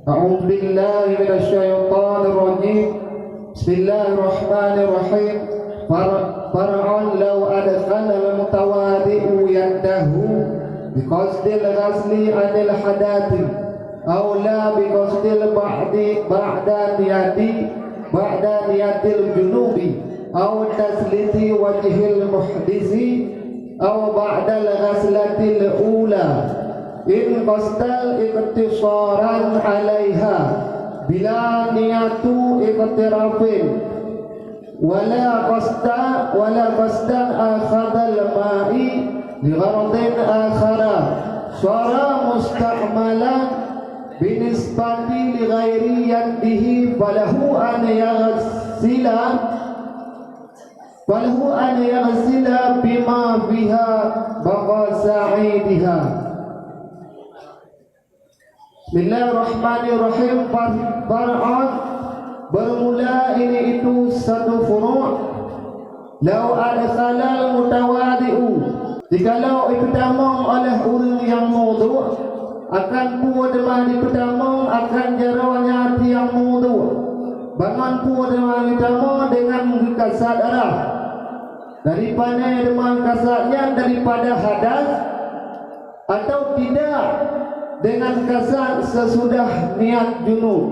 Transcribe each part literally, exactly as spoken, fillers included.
أعوذ بالله من الشيطان الرجيم. بسم الله الرحمن الرحيم. فر-، فرعا لو أدخل المتواضع يده بقصد الغسل عن الحدث أو لا بقصد البعد بعد نية، بعد نية الجنوب أو تسليط وجه المحدث أو بعد الغسلة الأولى إن قصد اقتصارا عليها بلا نية اغتراف ولا قصد، ولا قصد أخذ الماء لغرض آخر صار مستعملا بالنسبة لغير يده فله أن يغسل، فله أن يغسل بما فيها بقاء سعيدها. Bismillahirrahmanirrahim. Far-, far'un, bermula ini itu satu furu'. Lau adkhalal mutawadi'u, jikalau ipeutamong oleh ureuëng nyang meuwudu', akan peue teuma dipeutamong akan jaroe nyan nyang meuwudu'. Bangon peue teuma dipeutamong deungon geukasat darah. Dari pane teuma kasat nyan? Daripada hadas, atau tidak dengan kasat sesudah niat junub,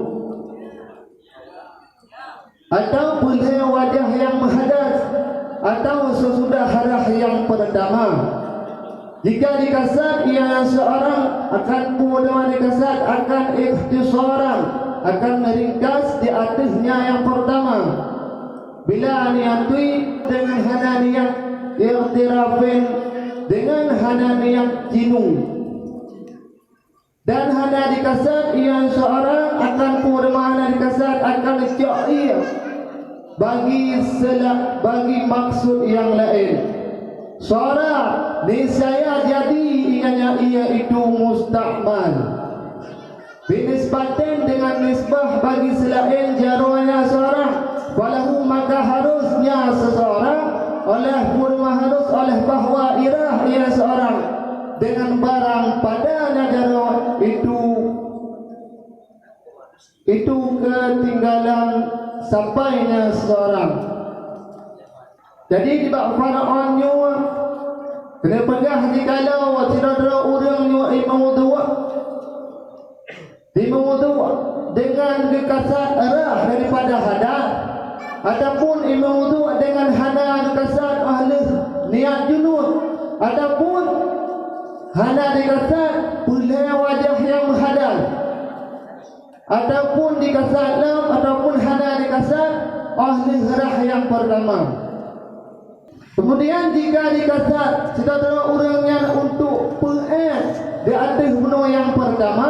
atau peulhée wajah nyang meuhadas, atau sesudah hadas nyang peurtama. Jika dikasat ia seorang, akan peue teuma dikasat? Akan ikhtisaran, akan ringkas di ateueh nyang peurtama. Bila niat tui deungon hana niat ightirafin, deungon hana niat jinu. Dan hana dikasat ia seorang, akan peue teuma hana dikasat? Akan cok ie bagi sela-, bagi maksud nyang laén. Sara niscaya jadi ianya ie itu musta'mal. Binisbatin, dengan nisbah bagi selaén jaroe nyan seorang, falahu, maka harusnya seseorang, oleh peue teuma harus, oleh bahwa irah ia seorang dengan barang padanya jaroe itu, itu keutinggalan sampainya seseorang. Jadi, nibak far'un nyoe, keuneuk peugah jikalau sidroe-droe ureuëng nyoe imeuwudu', imeuwudu' deungon geukasat rhah daripada hadas, ataupun imeuwudu' deungon hana geukasat óh lheueh niat junub, ataupun hana geukasat peulhée wajah nyang meuhadas, ataupun dikasat lom, ataupun hana dikasat óh lheueh rhah nyang peurtama. Keumudian, jika dikasat sidroe-droe ureuëng nyan untuk peuék di ateueh bunoe nyang peurtama,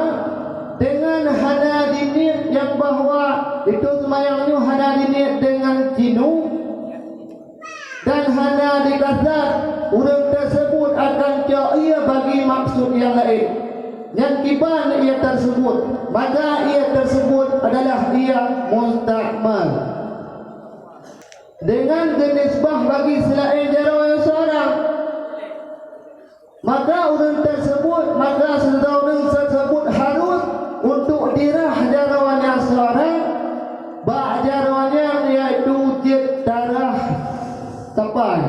deungon hana diniet nyang bahwa itu seumayang nyoe hana diniet deungon jinu, dan hana dikasat, ureuëng teuseubut akan cok ie bagi maksud nyang laén. Nyan kiban ie teuseubut, maka ie teuseubut adalah ie musta'mal. Deungon geunisbah bagi selaén jaroe seorang, maka ureuëng teuseubut, maka sidroe ureuëng teuseubut harus untuk dirhah jaroe nyan seorang bak jaroe nyan, yaitu jeuet tarhah sapai.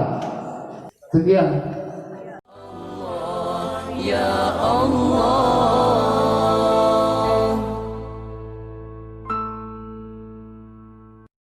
Sekian.